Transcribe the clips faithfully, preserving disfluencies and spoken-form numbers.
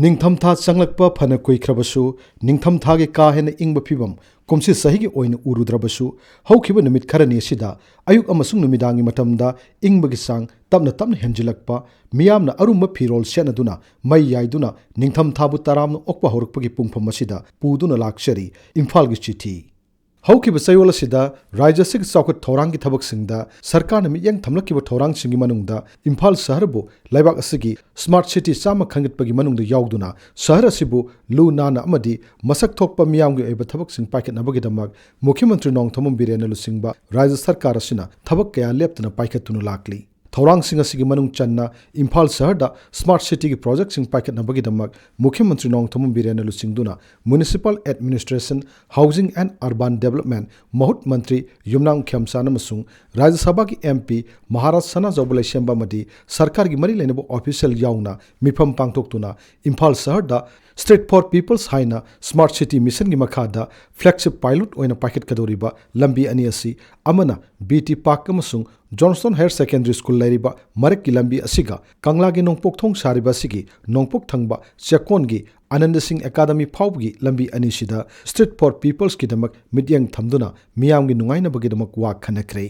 ꯅꯤꯡꯊꯝꯊꯥ ꯆꯪꯂꯛꯄ ꯐꯅ ꯀꯨꯏꯈ꯭ꯔꯕꯁꯨ, ꯅꯤꯡꯊꯝꯊꯥꯒꯤ ꯀꯥ ꯍꯦꯟꯅ ꯏꯪꯕ ꯐꯤꯕꯝ ꯀꯨꯝꯁꯤ ꯆꯍꯤꯒꯤ ꯑꯣꯏꯅ ꯎꯔꯨꯗ꯭ꯔꯕꯁꯨ, ꯍꯧꯈꯤꯕ ꯅꯨꯃꯤꯠ ꯈꯔꯅꯤ ꯑꯁꯤꯗ ꯑꯌꯨꯛ ꯑꯃꯁꯨꯡ ꯅꯨꯃꯤꯗꯥꯡꯒꯤ ꯃꯇꯝꯗ ꯏꯪꯕꯒꯤ ꯆꯥꯡ ꯇꯞꯅ ꯇꯞꯅ ꯍꯦꯟꯖꯤꯜꯂꯛꯄ, ꯃꯤꯌꯥꯝꯅ ꯑꯔꯨꯝꯕ ꯐꯤꯔꯣꯜ ꯁꯦꯠꯅꯗꯨꯅ ꯃꯩ ꯌꯥꯏꯗꯨꯅ ꯅꯤꯡꯊꯝꯊꯥꯕꯨ ꯇꯔꯥꯝꯅ ꯑꯣꯛꯄ ꯍꯧꯔꯛꯄꯒꯤ ꯄꯨꯡꯐꯝ ꯑꯁꯤꯗ ꯄꯨꯗꯨꯅ ꯂꯥꯛꯆꯔꯤ ꯏꯝꯐꯥꯜꯒꯤ ꯆꯤꯊꯤ꯫ ꯍꯧꯈꯤꯕ ꯆꯌꯣꯜ ꯑꯁꯤꯗ ꯔꯥꯖ꯭ꯌ ꯑꯁꯤꯒꯤ ꯆꯥꯎꯈꯠ ꯊꯧꯔꯥꯡꯒꯤ ꯊꯕꯛꯁꯤꯡꯗ ꯁꯔꯀꯥꯔꯅ ꯃꯤꯠꯌꯦꯡ ꯊꯝꯂꯛꯈꯤꯕ ꯊꯧꯔꯥꯡꯁꯤꯡꯒꯤ ꯃꯅꯨꯡꯗ ꯏꯝꯐꯥꯜ ꯁꯍꯔꯕꯨ ꯂꯩꯕꯥꯛ ꯑꯁꯤꯒꯤ Smart City ꯆꯥꯝꯃ ꯈꯟꯒꯠꯄꯒꯤ ꯃꯅꯨꯡꯗ ꯌꯥꯎꯗꯨꯅ ꯁꯍꯔ ꯑꯁꯤꯕꯨ ꯂꯨ ꯅꯥꯟꯅ ꯑꯃꯗꯤ ꯃꯁꯛ ꯊꯣꯛꯄ ꯃꯤꯌꯥꯝꯒꯤ ꯑꯣꯏꯕ ꯊꯕꯛꯁꯤꯡ ꯄꯥꯏꯈꯠꯅꯕꯒꯤꯗꯃꯛ ꯃꯨꯈ꯭ꯌ ꯃꯟꯇ꯭ꯔꯤ ꯅꯣꯡꯊꯣꯝꯕꯝ ꯕꯤꯔꯦꯟꯅ ꯂꯨꯆꯤꯡꯕ ꯔꯥꯖ꯭ꯌ ꯁꯔꯀꯥꯔ ꯑꯁꯤꯅ ꯊꯕꯛ ꯀꯌꯥ ꯂꯦꯞꯇꯅ ꯄꯥꯏꯈꯠꯇꯨꯅ ꯂꯥꯛꯂꯤ꯫ ꯊꯧꯔꯥꯡꯁꯤꯡ ꯑꯁꯤꯒꯤ ꯃꯅꯨꯡ ꯆꯟꯅ ꯏꯝꯐꯥꯜ ꯁꯍꯔꯗ Smart Cityꯒꯤ ꯄ꯭ꯔꯣꯖꯦꯛꯁꯤꯡ ꯄꯥꯏꯈꯠꯅꯕꯒꯤꯗꯃꯛ ꯃꯨꯈ꯭ꯌ ꯃꯟꯇ꯭ꯔꯤ ꯅꯣꯡꯊꯣꯝꯕꯝ ꯕꯤꯔꯦꯟꯅ ꯂꯨꯆꯤꯡꯗꯨꯅ Municipal Administration, Housing and Urban Development ꯃꯍꯨꯠ ꯃꯟꯇ꯭ꯔꯤ ꯌꯨꯝꯅꯥꯝ ꯈꯦꯝꯆꯥꯟ ꯑꯃꯁꯨꯡ ꯔꯥꯖ꯭ꯌ ꯁꯚꯥꯒꯤ MP ꯃꯍꯥꯔꯥꯖ ꯁꯅꯥꯖꯥꯎꯕ ꯂꯩꯁꯦꯝꯕ ꯑꯃꯗꯤ ꯁꯔꯀꯥꯔꯒꯤ ꯃꯔꯤ ꯂꯩꯅꯕ official ꯌꯥꯎꯅ ꯃꯤꯐꯝ ꯄꯥꯡꯊꯣꯛꯇꯨꯅ ꯏꯝꯐꯥꯜ ꯁꯍꯔꯗ Street for Peoples ꯍꯥꯏꯅ Smart City Missionꯒꯤ ꯃꯈꯥꯗ flagship pilot ꯑꯣꯏꯅ ꯄꯥꯏꯈꯠꯀꯗꯧꯔꯤꯕ ꯂꯝꯕꯤ ꯑꯅꯤ ꯑꯁꯤ, ꯑꯃꯅ BT Park ꯑꯃꯁꯨꯡ Johnstone Higher Secondary School ꯂꯩꯔꯤꯕ ꯃꯔꯛꯀꯤ ꯂꯝꯕꯤ ꯑꯁꯤꯒ ꯀꯪꯂꯥꯒꯤ ꯅꯣꯡꯄꯣꯛ ꯊꯣꯡ ꯁꯥꯔꯤꯕ ꯑꯁꯤꯒꯤ ꯅꯣꯡꯄꯣꯛ ꯊꯪꯕ ꯆꯦꯛꯀꯣꯟꯒꯤ ꯑꯅꯟꯗ ꯁꯤꯡ ꯑꯦꯀꯥꯗꯃꯤ ꯐꯥꯎꯕꯒꯤ ꯂꯝꯕꯤ ꯑꯅꯤꯁꯤꯗ Street for Peoplesꯀꯤꯗꯃꯛ ꯃꯤꯠꯌꯦꯡ ꯊꯝꯗꯨꯅ ꯃꯤꯌꯥꯝꯒꯤ ꯅꯨꯡꯉꯥꯏꯅꯕꯒꯤꯗꯃꯛ ꯋꯥ ꯈꯟꯅꯈ꯭ꯔꯦ꯫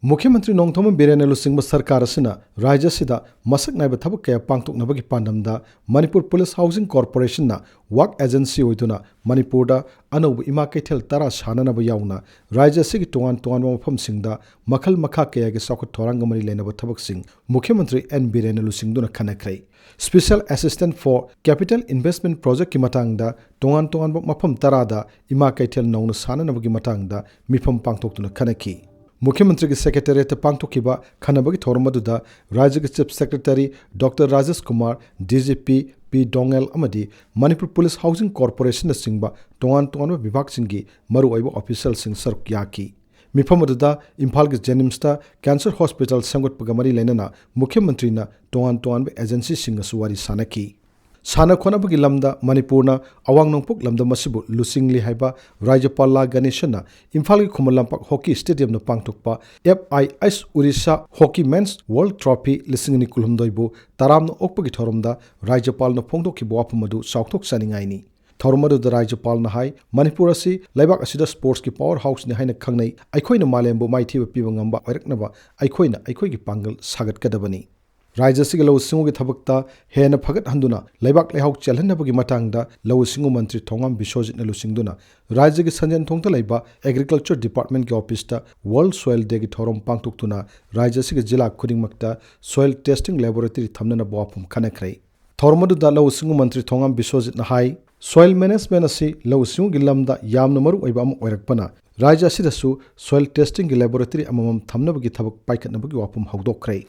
ꯃꯨꯈ꯭ꯌ ꯃꯟꯇ꯭ꯔꯤ ꯅꯣꯡꯊꯣꯝꯕꯝ ꯕꯤꯔꯦꯟꯅ ꯂꯨꯆꯤꯡꯕ ꯁꯔꯀꯥꯔ ꯑꯁꯤꯅ ꯔꯥꯖ꯭ꯌ ꯑꯁꯤꯗ ꯃꯁꯛ ꯅꯥꯏꯕ ꯊꯕꯛ ꯀꯌꯥ ꯄꯥꯡꯊꯣꯛꯅꯕꯒꯤ ꯄꯥꯟꯗꯝꯗ ꯃꯅꯤꯄꯨꯔ Police Housing Corporationꯅ ꯋꯥꯛ ꯑꯦꯖꯦꯟꯁꯤ ꯑꯣꯏꯗꯨꯅ ꯃꯅꯤꯄꯨꯔꯗ ꯑꯅꯧꯕ ꯏꯃꯥ ꯀꯩꯊꯦꯜ ꯇꯔꯥ ꯁꯥꯅꯅꯕ ꯌꯥꯎꯅ ꯔꯥꯖ꯭ꯌ ꯑꯁꯤꯒꯤ ꯇꯣꯉꯥꯟ ꯇꯣꯉꯥꯟꯕ ꯃꯐꯝꯁꯤꯡꯗ ꯃꯈꯜ ꯃꯈꯥ ꯀꯌꯥꯒꯤ ꯆꯥꯎꯈꯠ ꯊꯧꯔꯥꯡꯒ ꯃꯔꯤ ꯂꯩꯅꯕ ꯊꯕꯛꯁꯤꯡ ꯃꯨꯈ꯭ꯌ ꯃꯟꯇ꯭ꯔꯤ ꯑꯦꯟ ꯕꯤꯔꯦꯟꯅ ꯂꯨꯆꯤꯡꯗꯨꯅ ꯈꯟꯅꯈ꯭ꯔꯦ꯫ Special Assistance for Capital Investment Projectꯀꯤ ꯃꯇꯥꯡꯗ ꯇꯣꯉꯥꯟ ꯇꯣꯉꯥꯟꯕ ꯃꯐꯝ ꯇꯔꯥꯗ ꯏꯃꯥ ꯀꯩꯊꯦꯜ ꯅꯧꯅ ꯁꯥꯅꯅꯕꯒꯤ ꯃꯇꯥꯡꯗ ꯃꯤꯐꯝ ꯄꯥꯡꯊꯣꯛꯇꯨꯅ ꯈꯟꯅꯈꯤ꯫ ꯃꯨꯈ꯭ꯌ ꯃꯟꯇ꯭ꯔꯤꯒꯤ Secretariatꯇ ꯄꯥꯡꯊꯣꯛꯈꯤꯕ ꯈꯟꯅꯕꯒꯤ ꯊꯧꯔꯝ ꯑꯗꯨꯗ ꯔꯥꯖ꯭ꯌꯒꯤ Chief Secretary Doctor Rajesh Kumar, DGP ꯄꯤ ꯗꯣꯉꯦꯜ ꯑꯃꯗꯤ ꯃꯅꯤꯄꯨꯔ Police Housing Corporationꯅꯆꯤꯡꯕ ꯇꯣꯉꯥꯟ ꯇꯣꯉꯥꯟꯕ ꯕꯤꯚꯥꯒꯁꯤꯡꯒꯤ ꯃꯔꯨꯑꯣꯏꯕ officialꯁꯤꯡ ꯁꯔꯨꯛ ꯌꯥꯈꯤ꯫ ꯃꯤꯐꯝ ꯑꯗꯨꯗ ꯏꯝꯐꯥꯜꯒꯤ JNIMSꯇ cancer hospital ꯁꯦꯝꯒꯠꯄꯒ ꯃꯔꯤ ꯂꯩꯅꯅ ꯃꯨꯈ꯭ꯌ ꯃꯟꯇ꯭ꯔꯤꯅ ꯇꯣꯉꯥꯟ ꯇꯣꯉꯥꯟꯕ agencyꯁꯤꯡꯒꯁꯨ ꯋꯥꯔꯤ ꯁꯥꯅꯈꯤ꯫ ꯁꯥꯟꯅ ꯈꯣꯠꯅꯕꯒꯤ ꯂꯝꯗ ꯃꯅꯤꯄꯨꯔꯅ ꯑꯋꯥꯡ ꯅꯣꯡꯄꯣꯛ ꯂꯝꯗꯝ ꯑꯁꯤꯕꯨ ꯂꯨꯆꯤꯡꯂꯤ ꯍꯥꯏꯕ ꯔꯥꯖ꯭ꯌꯄꯥꯜ ꯂꯥ ꯒꯅꯦꯁꯟꯅ ꯏꯝꯐꯥꯜꯒꯤ ꯈꯨꯃꯟ ꯂꯝꯄꯥꯛ ꯍꯣꯀꯤ ꯁ꯭ꯇꯦꯗꯤꯌꯝꯗ ꯄꯥꯡꯊꯣꯛꯄ F I S Orissa Hockey Men's World Trophy ꯂꯤꯁꯤꯡ ꯑꯅꯤ ꯀꯨꯟꯍꯨꯝꯗꯣꯏꯕꯨ ꯇꯔꯥꯝꯅ ꯑꯣꯛꯄꯒꯤ ꯊꯧꯔꯝꯗ ꯔꯥꯖ꯭ꯌꯄꯥꯜꯅ ꯐꯣꯡꯗꯣꯛꯈꯤꯕ ꯋꯥꯐꯝ ꯑꯗꯨ ꯆꯥꯎꯊꯣꯛꯆꯅꯤꯡꯉꯥꯏꯅꯤ꯫ ꯊꯧꯔꯝ ꯑꯗꯨꯗ ꯔꯥꯖ꯭ꯌꯄꯥꯜꯅ ꯍꯥꯏ, ꯃꯅꯤꯄꯨꯔ ꯑꯁꯤ ꯂꯩꯕꯥꯛ ꯑꯁꯤꯗ ꯁ꯭ꯄꯣꯔꯠꯁꯀꯤ ꯄꯥꯋꯔ ꯍꯥꯎꯁꯅꯤ ꯍꯥꯏꯅ ꯈꯪꯅꯩ꯫ ꯑꯩꯈꯣꯏꯅ ꯃꯥꯂꯦꯝꯕꯨ ꯃꯥꯏꯊꯤꯕ ꯄꯤꯕ ꯉꯝꯕ ꯑꯣꯏꯔꯛꯅꯕ ꯑꯩꯈꯣꯏꯅ ꯑꯩꯈꯣꯏꯒꯤ ꯄꯥꯡꯒꯜ ꯁꯥꯒꯠꯀꯗꯕꯅꯤ꯫ ꯔꯥꯖ꯭ꯌ ꯑꯁꯤꯒꯤ ꯂꯧꯎ ꯁꯤꯡꯎꯒꯤ ꯊꯕꯛꯇ ꯍꯦꯟꯅ ꯐꯒꯠꯍꯟꯗꯨꯅ ꯂꯩꯕꯥꯛ ꯂꯩꯍꯥꯎ ꯆꯦꯜꯍꯟꯅꯕꯒꯤ ꯃꯇꯥꯡꯗ ꯂꯧꯎ ꯁꯤꯡꯎ ꯃꯟꯇ꯭ꯔꯤ ꯊꯣꯉꯥꯝ ꯕꯤꯁ꯭ꯋꯖꯤꯠꯅ ꯂꯨꯆꯤꯡꯗꯨꯅ ꯔꯥꯖ꯭ꯌꯒꯤ ꯁꯟꯖꯦꯟ ꯊꯣꯡꯗ ꯂꯩꯕ Agriculture Departmentꯀꯤ officeꯇ World Soil Dayꯒꯤ ꯊꯧꯔꯝ ꯄꯥꯡꯊꯣꯛꯇꯨꯅ ꯔꯥꯖ꯭ꯌ ꯑꯁꯤꯒꯤ ꯖꯤꯂꯥ ꯈꯨꯗꯤꯡꯃꯛꯇ soil testing laboratory ꯊꯝꯅꯅꯕ ꯋꯥꯐꯝ ꯈꯟꯅꯈ꯭ꯔꯦ꯫ ꯊꯧꯔꯝ ꯑꯗꯨꯗ ꯂꯧꯎ ꯁꯤꯡꯎ ꯃꯟꯇ꯭ꯔꯤ ꯊꯣꯉꯥꯝ ꯕꯤꯁ꯭ꯋꯖꯤꯠꯅ ꯍꯥꯏ, soil management ꯑꯁꯤ ꯂꯧꯎ ꯁꯤꯡꯎꯒꯤ ꯂꯝꯗ ꯌꯥꯝꯅ ꯃꯔꯨ ꯑꯣꯏꯕ ꯑꯃ ꯑꯣꯏꯔꯛꯄꯅ ꯔꯥꯖ꯭ꯌ ꯑꯁꯤꯗꯁꯨ soil testingꯒꯤ laboratory ꯑꯃꯃꯝ ꯊꯝꯅꯕꯒꯤ ꯊꯕꯛ ꯄꯥꯏꯈꯠꯅꯕꯒꯤ ꯋꯥꯐꯝ ꯍꯧꯗꯣꯛꯈ꯭ꯔꯦ꯫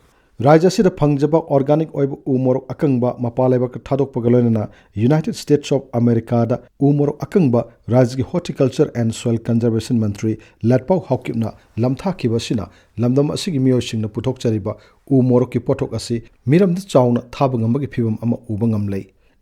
ꯔꯥꯖ꯭ꯌ ꯑꯁꯤꯗ ꯐꯪꯖꯕ organic ꯑꯣꯏꯕ ꯎ ꯃꯣꯔꯣꯛ ꯑꯀꯪꯕ ꯃꯄꯥꯟ ꯂꯩꯕꯥꯛꯇ ꯊꯥꯗꯣꯛꯄꯒ ꯂꯣꯏꯅꯅ United States of Americaꯗ ꯎ ꯃꯣꯔꯣꯛ ꯑꯀꯪꯕ ꯔꯥꯖ꯭ꯌꯒꯤ Horticulture and Soil Conservation ꯃꯟꯇ꯭ꯔꯤ ꯂꯥꯠꯄꯥꯎ ꯍꯥꯎꯀꯤꯞꯅ ꯂꯝꯊꯥꯈꯤꯕ ꯑꯁꯤꯅ ꯂꯝꯗꯝ ꯑꯁꯤꯒꯤ ꯃꯤꯑꯣꯏꯁꯤꯡꯅ ꯄꯨꯊꯣꯛꯆꯔꯤꯕ ꯎ ꯃꯣꯔꯣꯛꯀꯤ ꯄꯣꯠꯊꯣꯛ ꯑꯁꯤ ꯃꯤꯔꯝꯗ ꯆꯥꯎꯅ ꯊꯥꯕ ꯉꯝꯕꯒꯤ ꯐꯤꯚꯝ ꯑꯃ ꯎꯕ ꯉꯝꯂꯦ꯫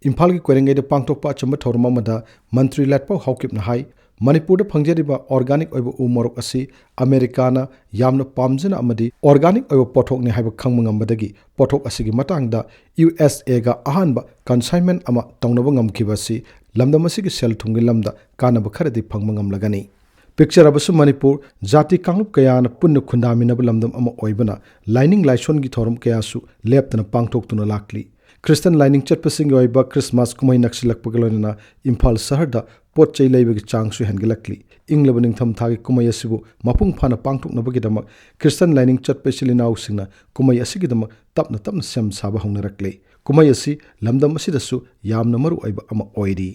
ꯏꯝꯐꯥꯜꯒꯤ ꯀꯣꯏꯔꯦꯡꯒꯩꯗ ꯄꯥꯡꯊꯣꯛꯄ ꯑꯆꯝꯕ ꯊꯧꯔꯝ ꯑꯃꯗ ꯃꯟꯇ꯭ꯔꯤ ꯂꯥꯠꯄꯥꯎ ꯍꯥꯎꯀꯤꯞꯅ ꯍꯥꯏ, ꯃꯅꯤꯄꯨꯔꯗ ꯐꯪꯖꯔꯤꯕ organic ꯑꯣꯏꯕ ꯎ ꯃꯣꯔꯣꯛ ꯑꯁꯤ ꯑꯃꯦꯔꯤꯀꯥꯅ ꯌꯥꯝꯅ ꯄꯥꯝꯖꯅ ꯑꯃꯗꯤ organic ꯑꯣꯏꯕ ꯄꯣꯠꯊꯣꯛꯅꯤ ꯍꯥꯏꯕ ꯈꯪꯕ ꯉꯝꯕꯗꯒꯤ ꯄꯣꯠꯊꯣꯛ ꯑꯁꯤꯒꯤ ꯃꯇꯥꯡꯗ USAꯒ ꯑꯍꯥꯟꯕ consignment ꯑꯃ ꯇꯧꯅꯕ ꯉꯝꯈꯤꯕ ꯑꯁꯤ ꯂꯝꯗꯝ ꯑꯁꯤꯒꯤ ꯁꯦꯜ ꯊꯨꯝꯒꯤ ꯂꯝꯗ ꯀꯥꯟꯅꯕ ꯈꯔꯗꯤ ꯐꯪꯕ ꯉꯝꯂꯒꯅꯤ꯫ ꯄꯤꯛꯆꯔꯕꯁꯨ ꯃꯅꯤꯄꯨꯔ ꯖꯥꯇꯤ ꯀꯥꯡꯂꯨꯞ ꯀꯌꯥꯅ ꯄꯨꯟꯅ ꯈꯨꯟꯗꯥꯃꯤꯟꯅꯕ ꯂꯝꯗꯝ ꯑꯃ ꯑꯣꯏꯕꯅ ꯂꯥꯏꯅꯤꯡ ꯂꯥꯏꯁꯣꯟꯒꯤ ꯊꯧꯔꯝ ꯀꯌꯥꯁꯨ ꯂꯦꯞꯇꯅ ꯄꯥꯡꯊꯣꯛꯇꯨꯅ ꯂꯥꯛꯂꯤ꯫ ꯈ꯭ꯔꯤꯁꯇꯟ ꯂꯥꯏꯅꯤꯡ ꯆꯠꯄꯁꯤꯡꯒꯤ ꯑꯣꯏꯕ ꯈ꯭ꯔꯤꯁꯃꯥꯁ ꯀꯨꯝꯍꯩ ꯅꯛꯁꯤꯜꯂꯛꯄꯒ ꯂꯣꯏꯅꯅ ꯏꯝꯐꯥꯜ ꯁꯍꯔꯗ ꯄꯣꯠ ꯆꯩ ꯂꯩꯕꯒꯤ ꯆꯥꯡꯁꯨ ꯍꯦꯟꯒꯠꯂꯛꯂꯤ꯫ ꯏꯪꯂꯕ ꯅꯤꯡꯊꯝ ꯊꯥꯒꯤ ꯀꯨꯝꯍꯩ ꯑꯁꯤꯕꯨ ꯃꯄꯨꯡ ꯐꯥꯅ ꯄꯥꯡꯊꯣꯛꯅꯕꯒꯤꯗꯃꯛ ꯈ꯭ꯔꯤꯁꯇꯟ ꯂꯥꯏꯅꯤꯡ ꯆꯠꯄ ꯏꯆꯤꯜ ꯏꯅꯥꯎꯁꯤꯡꯅ ꯀꯨꯝꯍꯩ ꯑꯁꯤꯒꯤꯗꯃꯛ ꯇꯞꯅ ꯇꯞꯅ ꯁꯦꯝ ꯁꯥꯕ ꯍꯧꯅꯔꯛꯂꯤ꯫ ꯀꯨꯝꯍꯩ ꯑꯁꯤ ꯂꯝꯗꯝ ꯑꯁꯤꯗꯁꯨ ꯌꯥꯝꯅ ꯃꯔꯨ ꯑꯣꯏꯕ ꯑꯃ ꯑꯣꯏꯔꯤ꯫